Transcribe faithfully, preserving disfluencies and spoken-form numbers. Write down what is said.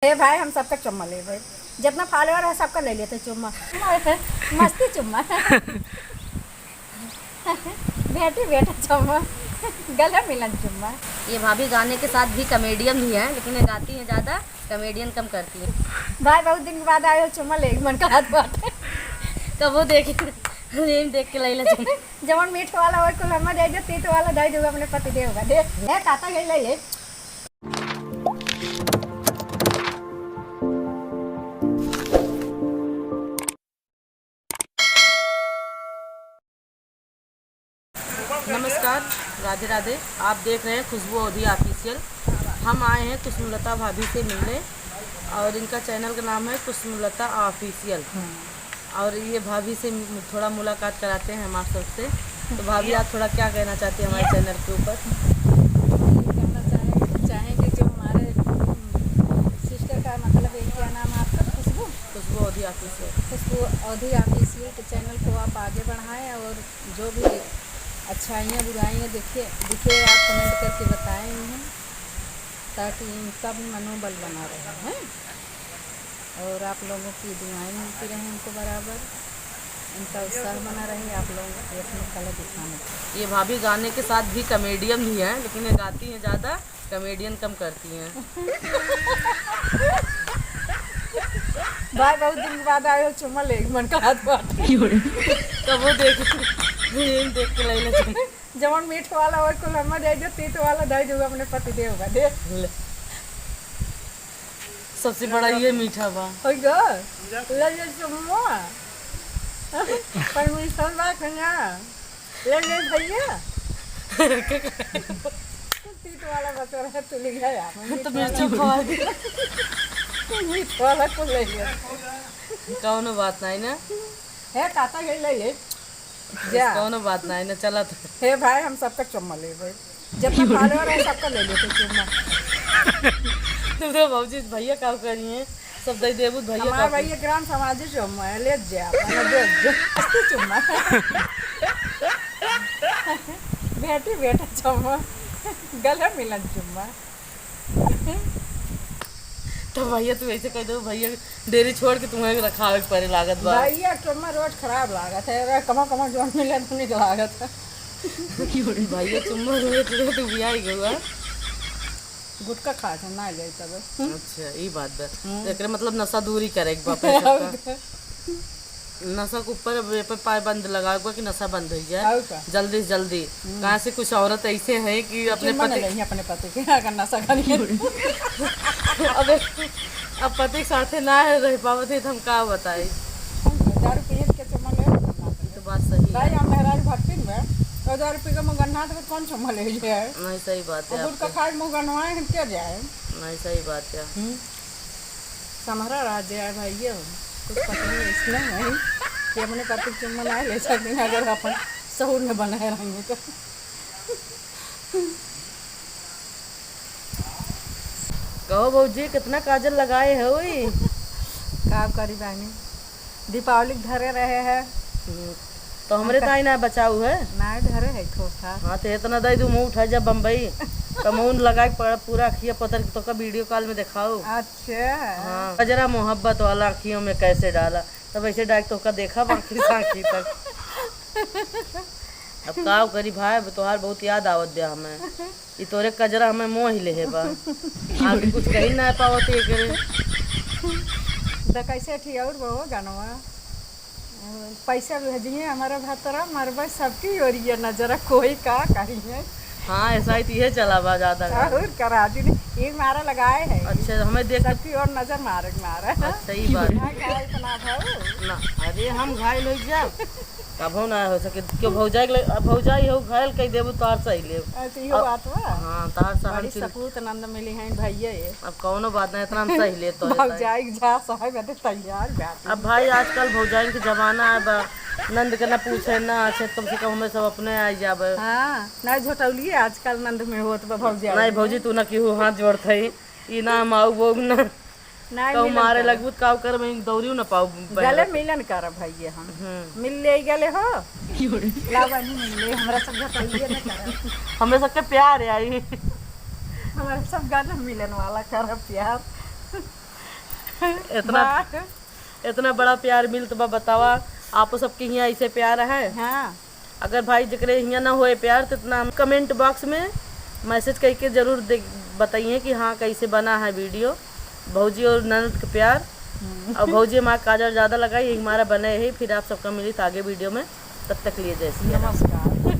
हे भाई, हम सबका चुम्मा लेबे, जितना follower है सबका ले लेते चुम्मा। मस्ती चुम्मा। बेटी बेटा चुम्मा, गले मिलन चुम्मा। ये भाभी गाने के साथ भी comedian भी हैं, लेकिन ये गाती हैं ज्यादा, comedian कम करती हैं। भाई, बहुत दिन के बाद आए हो, चुम्मा ले मन का हाथ बाटे। कबो देखे, यही देख के ले ले चुम्मा। जवन मीठ वाला और कुल हमें दे दो, तीत वाला दे दो अपने पति देव का। दे, ए, काता गई ले ले। नमस्कार, राधे राधे। आप देख रहे हैं खुशबू अवधी ऑफिशियल। हम आए हैं कुसुमलता भाभी से मिलने और इनका चैनल का नाम है कुसुमलता ऑफिशियल। और ये भाभी से मु-, थोड़ा मुलाकात कराते हैं हम आप सबसे। तो भाभी, आप थोड़ा क्या कहना चाहती हैं हमारे चैनल के ऊपर? ये कहना चाहेंगे, चाहेंगे जो हमारे, हम्म, सिस्टर का, मतलब, ये क्या नाम है आपका? खुशबू? खुशबू अवधी ऑफिशियल। खुशबू अवधी ऑफिशियल के चैनल को आप आगे बढ़ाएं और जो भी अच्छाइयाँ, बुराइयाँ देखे, दिखे, आप कमेंट करके बताएं उन्हें, ताकि इनका भी मनोबल बना रहे, हैं? और आप लोगों की दुआएं मिलती रहें इनको बराबर, इनका उत्साह बना रहे, आप लोगों की अपनी कला दिखाने की। ये भाभी गाने के साथ भी कॉमेडियन भी हैं, लेकिन ये गाती हैं ज़्यादा, कॉमेडियन कम करती हैं। भाई, बहुत दिन के बाद आए हो, चुम्मा ले, मन का हाथ बाटे। कबो देख, देख के ले ले। जवन मीठ वाला और कुल हमें दे दो, तीत वाला दे दो अपने पति देव का, दे। ले। सबसे बड़ा ये मीठा बा। हो गो? ले ले चुम्मा। परमिशन बा कि ना? ले ले भैया। तीत वाला बचा रहे, तू ले गया। तो मिर्ची खवा दे। मीठ वाला को ले ले। कौनो बात नहीं ना। हे काता, ये ले ले। जा। कौनो बात नहीं ना, चला तो। हे भाई, हम सबका चुम्मा लेबे। जितना फॉलोअर है, सबका ले लेते चुम्मा। तुम तो भौजी, भैया का करी हैं, सब दे देबू, भैया हमार का भैया ग्राम समाज चुम्मा है, ले जा, अपना दे जा। मस्ती चुम्मा। बेटी बेटा चुम्मा, गले मिलन चुम्मा। तो भैया, तू ऐसे कह दो, भैया डेरी छोड़ के तुम्हें रखावे के परे लागत बा। भैया, चुम्मा रोज खराब लागत है। अरे, कमा, कमा जोन मिले, तो निक लागत है। भैया, चुम्मा रोज ले, तू भी आई गवा। गुटखा खा के ना जाई तब। अच्छा, ई बात बा। हम्म। एकरे मतलब नशा दूरी करे के बा, अपने सबका। नशा के ऊपर अब ये पे पाबंद लगावे के बा कि नशा बंद हो जाए। और का? जल्दी से जल्दी। हम्म। काहे से कुछ औरत ऐसे हैं कि अपने चुम्मा पति नहीं लेंगे अपने पति के, अगर नशा करेंगे। अबे, अब पति के साथे ना रह पावत है, तो हम का बताई? दारू पिए के चुम्मा ले? ये तो बात सही है। भाई, हम मेहरारू भक्तिन में, तो दारू पी के मुंह गन्ना तो कौन चुम्मा ले जाए? नहीं, सही बात है और गुटखा आपके। खाए मुंह गन्नवाए, हम क्या जाए? नहीं, सही बात है। हम्म। समहरा रह जाए भाइयों, कुछ पत्नी ऐसने हैं कि अपने पति के चुम्मा ना ले सकें, अगर अपन सहूर में बनाए रहेंगे तो। कहो भौजी, कितना काजल लगाए है ओई? का करी बहनी, दीपावली के धरे रहे हैं। हम्म, तो हमरे हम का ताई ना बचाऊ है? ना, धरे है थोड़ा। हाँ, तो इतना दे दू, मुँह उठा जा बम्बई। तो मुँह लगा के पड़-, पूरा अखिया पतर के तोका वीडियो कॉल में देखाऊ। अच्छा। हाँ, गजरा मोहब्बत वाला आँखियों में कैसे डाला, तब ऐसे डाल के तोका देखा आँखी से आँखी तक। अब का करी भाई, अब तोहार बहुत याद आवत बा हमें। ई तोरे कजरा हमें मोह ही लेहे बा। आगे कुछ कही ना पावत एकरे। तो कैसे थी और वो गानवा? पैसा भेजिए हमारा भतरा, मरबे सबकी ओरिया नजर, कोई का करिए। हाँ, ऐसा ही तो ये चला बा ज्यादा। और करा जी ने, ये मारा लगाए है। अच्छा, हमें देख के सबकी ओर नजर मारे, मारे। अच्छा, ई बात। हाँ, का इतना भाऊ? ना, अरे हम घायल हो जाब। कबो ना हो सके, क्यों भौजाई के ले-, अब भौजाई हो, घायल कह देबू, तार सही लेब। अच्छा, इहो अब, बात बा। हाँ, तार सहन बड़ी शील। सपूत नंद मिली हैं भैया ये। अब कौनो बात ना, इतना हम सही ले तो भौजाई के जा सहे बदे तैयार बाटे। अब भाई, आजकल भौजाई के जमाना है बा, नंद के ना पूछे ना आछे, कम से कम हमें सब अपने आ जाबे। हाँ, ना झोटौलिए आजकल नंद में होत बा भौजाई नहीं में। भौजी, तू ना केहू हाथ जोड़त है, ई ना हम आऊ बोग ना। नाहीं कहूँ मिलन मारे करब। लगबू त काव करब, दौड़ियो न पाऊ। गले मिलन करब भैया हम। हम्म। मिल ले गले हो। लावा नहीं मिल ले, हमरा सब झपलिए न करब। हमें सबके प्यार है आई। हमरा सब गले मिलन वाला करब प्यार। इतना, इतना बड़ा प्यार मिलत बा, बतावा। आपो सबके हियाँ ऐसे प्यार है? हाँ। अगर भाई जेकरे हियाँ ना होए प्यार, तो इतना हम comment box में message करके जरूर दे, बताइए कि हाँ, कैसे बना है video। भौजी और ननद के प्यार। और भौजी हमारा काजल ज्यादा लगाई, यही हमारा बने है। फिर आप सबका मिली तो आगे video में, तब तक लिए जय श्री राम। नमस्कार।